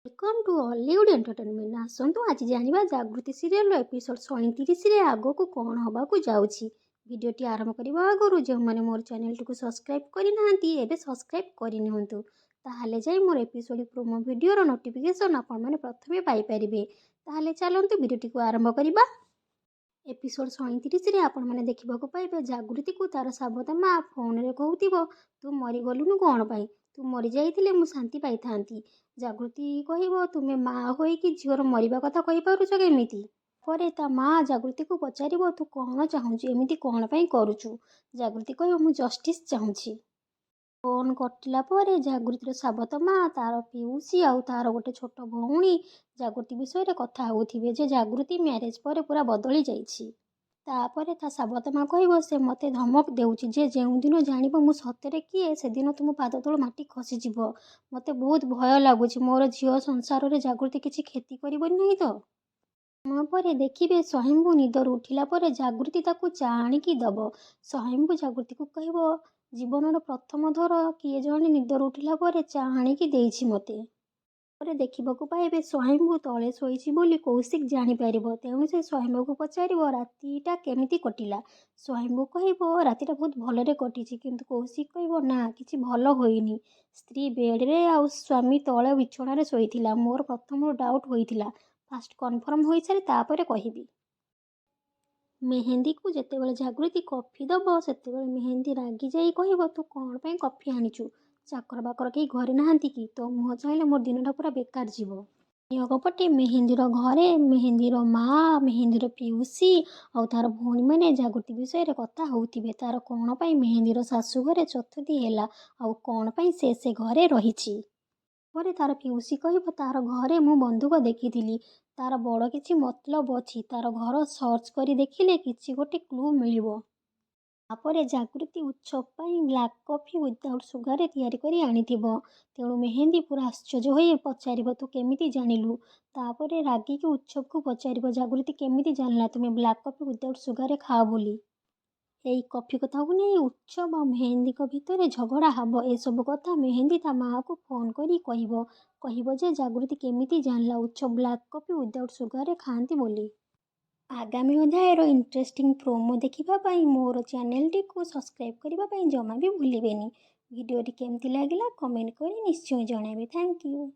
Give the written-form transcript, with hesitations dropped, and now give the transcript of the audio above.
Welcome to Ollywood Entertainment. ଆସନ୍ତୁ ଆଜି ଜାଣିବା ଜାଗୃତି ସିରିଏଲର ଏପିସୋଡ଼ 37ରେ ଆଗକୁ କ'ଣ ହେବାକୁ ଯାଉଛି। ଭିଡ଼ିଓଟି ଆରମ୍ଭ କରିବା ଆଗରୁ ଯେଉଁମାନେ ମୋର ଚ୍ୟାନେଲଟିକୁ ସବସ୍କ୍ରାଇବ୍ କରିନାହାନ୍ତି, ଏବେ ସବସ୍କ୍ରାଇବ୍ କରିନିଅନ୍ତୁ। ତାହେଲେ ଯାଇ ମୋର ଏପିସୋଡ଼ ପ୍ରୋମୋ ଭିଡ଼ିଓର ନୋଟିଫିକେସନ୍ ଆପଣମାନେ ପ୍ରଥମେ ପାଇପାରିବେ। ତାହେଲେ ଚାଲନ୍ତୁ ଭିଡ଼ିଓଟିକୁ ଆରମ୍ଭ କରିବା। ଏପିସୋଡ଼ 37ରେ ଆପଣମାନେ ଦେଖିବାକୁ ପାଇବେ, ଜାଗୃତିକୁ ତାର ସାବତ ମା ଫୋନରେ କହୁଥିବ, "ତୁ ମରିଗଲୁନୁ କ'ଣ ପାଇଁ? ତୁ ମରିଯାଇଥିଲେ ମୁଁ ଶାନ୍ତି ପାଇଥାନ୍ତି।" ଜାଗୃତି କହିବ, "ତୁମେ ମା ହୋଇକି ଝିଅର ମରିବା କଥା କହିପାରୁଛ କେମିତି?" ପରେ ତା ମା ଜାଗୃତିକୁ ପଚାରିବ, "ତୁ କ'ଣ ଚାହୁଁଛୁ? ଏମିତି କ'ଣ ପାଇଁ କରୁଛୁ?" ଜାଗୃତି କହିବ, "ମୁଁ ଜଷ୍ଟିସ୍ ଚାହୁଁଛି।" ଫୋନ୍ କଟିଲା ପରେ ଜାଗୃତିର ସାବତ ମା, ତାର ପିଉସୀ ଆଉ ତାର ଗୋଟେ ଛୋଟ ଭଉଣୀ ଜାଗୃତି ବିଷୟରେ କଥା ହେଉଥିବେ ଯେ ଜାଗୃତି ମ୍ୟାରେଜ୍ ପରେ ପୁରା ବଦଳି ଯାଇଛି। ତାପରେ ତା ସାବତ ମା କହିବ, "ସେ ମୋତେ ଧମକ ଦେଉଛି ଯେ ଯେଉଁଦିନ ଜାଣିବ ମୁଁ ସତରେ କିଏ, ସେଦିନ ତୁମ ପାଦ ତଳୁ ମାଟି ଖସିଯିବ। ମୋତେ ବହୁତ ଭୟ ଲାଗୁଛି। ମୋର ଝିଅ ସଂସାରରେ ଜାଗୃତି କିଛି କ୍ଷତି କରିବନି ନାହିଁ ତ?" ସମୟ ପରେ ଦେଖିବେ, ସ୍ୱୟମ୍ଭୁ ନିଦରୁ ଉଠିଲା ପରେ ଜାଗୃତି ତାକୁ ଚା ଆଣିକି ଦେବ। ସ୍ୱୟମ୍ଭୁ ଜାଗୃତିକୁ କହିବ, "ଜୀବନର ପ୍ରଥମ ଥର କିଏ ଜଣେ ନିଦରୁ ଉଠିଲା ପରେ ଚା ଆଣିକି ଦେଇଛି ମୋତେ।" ପରେ ଦେଖିବାକୁ ପାଇବେ, ସ୍ୱୟମ୍ଭୁ ତଳେ ଶୋଇଛି ବୋଲି କୌଶିକ ଜାଣିପାରିବ। ତେଣୁ ସେ ସ୍ୱୟମ୍ଭୁକୁ ପଚାରିବ, "ରାତିଟା କେମିତି କଟିଲା?" ସ୍ୱୟମ୍ଭୁ କହିବ, "ରାତିଟା ବହୁତ ଭଲରେ କଟିଛି।" କିନ୍ତୁ କୌଶିକ କହିବ, "ନା, କିଛି ଭଲ ହୋଇନି। ସ୍ତ୍ରୀ ବେଡ଼ରେ ଆଉ ସ୍ୱାମୀ ତଳେ ବିଛଣାରେ ଶୋଇଥିଲା। ମୋର ପ୍ରଥମରୁ ଡାଉଟ୍ ହୋଇଥିଲା। ଫାଷ୍ଟ କନଫର୍ମ ହୋଇସାରେ, ତାପରେ କହିବି।" ମେହେନ୍ଦୀକୁ ଯେତେବେଳେ ଜାଗୃତି କଫି ଦେବ, ସେତେବେଳେ ମେହେନ୍ଦୀ ରାଗିଯାଇ କହିବ, "ତୁ କ'ଣ ପାଇଁ କଫି ଆଣିଛୁ? ଚାକର ବାକର କେହି ଘରେ ନାହାନ୍ତି କି? ତୋ ମୁହଁ ଚାହିଁଲେ ମୋର ଦିନଟା ପୁରା ବେକାର ଯିବ।" ଅନ୍ୟପଟେ ମେହେନ୍ଦୀର ଘରେ ମେହେନ୍ଦୀର ମା, ମେହେନ୍ଦୀର ପିଉସୀ ଆଉ ତାର ଭଉଣୀମାନେ ଜାଗୃତି ବିଷୟରେ କଥା ହେଉଥିବେ, ତାର କ'ଣ ପାଇଁ ମେହେନ୍ଦୀର ଶାଶୁ ଘରେ ଚତୁର୍ଥୀ ହେଲା ଆଉ କ'ଣ ପାଇଁ ସେ ସେ ଘରେ ରହିଛି। ପରେ ତାର ପିଉସୀ କହିବ, "ତାର ଘରେ ମୁଁ ବନ୍ଧୁକ ଦେଖିଥିଲି। ତାର ବଡ଼ କିଛି ମତଲବ ଅଛି। ତାର ଘର ସର୍ଚ୍ଚ କରି ଦେଖିଲେ କିଛି ଗୋଟେ କ୍ଲୁ ମିଳିବ।" ତାପରେ ଜାଗୃତି ଉତ୍ସବ ପାଇଁ ବ୍ଲାକ୍ କଫି ୱିଦାଉଟ୍ ସୁଗାରରେ ତିଆରି କରି ଆଣିଥିବ। ତେଣୁ ମେହେନ୍ଦୀ ପୁରା ଆଶ୍ଚର୍ଯ୍ୟ ହୋଇ ପଚାରିବ, "ତୁ କେମିତି ଜାଣିଲୁ?" ତାପରେ ରାଗିକି ଉତ୍ସବକୁ ପଚାରିବ, "ଜାଗୃତି କେମିତି ଜାଣିଲା ତୁମେ ବ୍ଲାକ୍ କଫି ୱିଦାଉଟ୍ ସୁଗାରରେ ଖାଅ ବୋଲି?" ଏଇ କଫି କଥାକୁ ନେଇ ଉତ୍ସବ ଆଉ ମେହେନ୍ଦୀଙ୍କ ଭିତରେ ଝଗଡ଼ା ହେବ। ଏସବୁ କଥା ମେହେନ୍ଦୀ ତା ମାଆକୁ ଫୋନ୍ କରି କହିବ। କହିବ ଯେ ଜାଗୃତି କେମିତି ଜାଣିଲା ଉତ୍ସବ ବ୍ଲାକ୍ କଫି ୱିଦାଉଟ୍ ସୁଗାରରେ ଖାଆନ୍ତି ବୋଲି। ଆଗାମୀ ଅଧ୍ୟାୟର ଇଣ୍ଟରେଷ୍ଟିଂ ପ୍ରୋମୋ ଦେଖିବା ପାଇଁ ମୋର ଚ୍ୟାନେଲଟିକୁ ସବସ୍କ୍ରାଇବ୍ କରିବା ପାଇଁ ଜମା ବି ଭୁଲିବେନି। ଭିଡ଼ିଓଟି କେମିତି ଲାଗିଲା, କମେଣ୍ଟ କରି ନିଶ୍ଚୟ ଜଣାଇବେ। Thank you.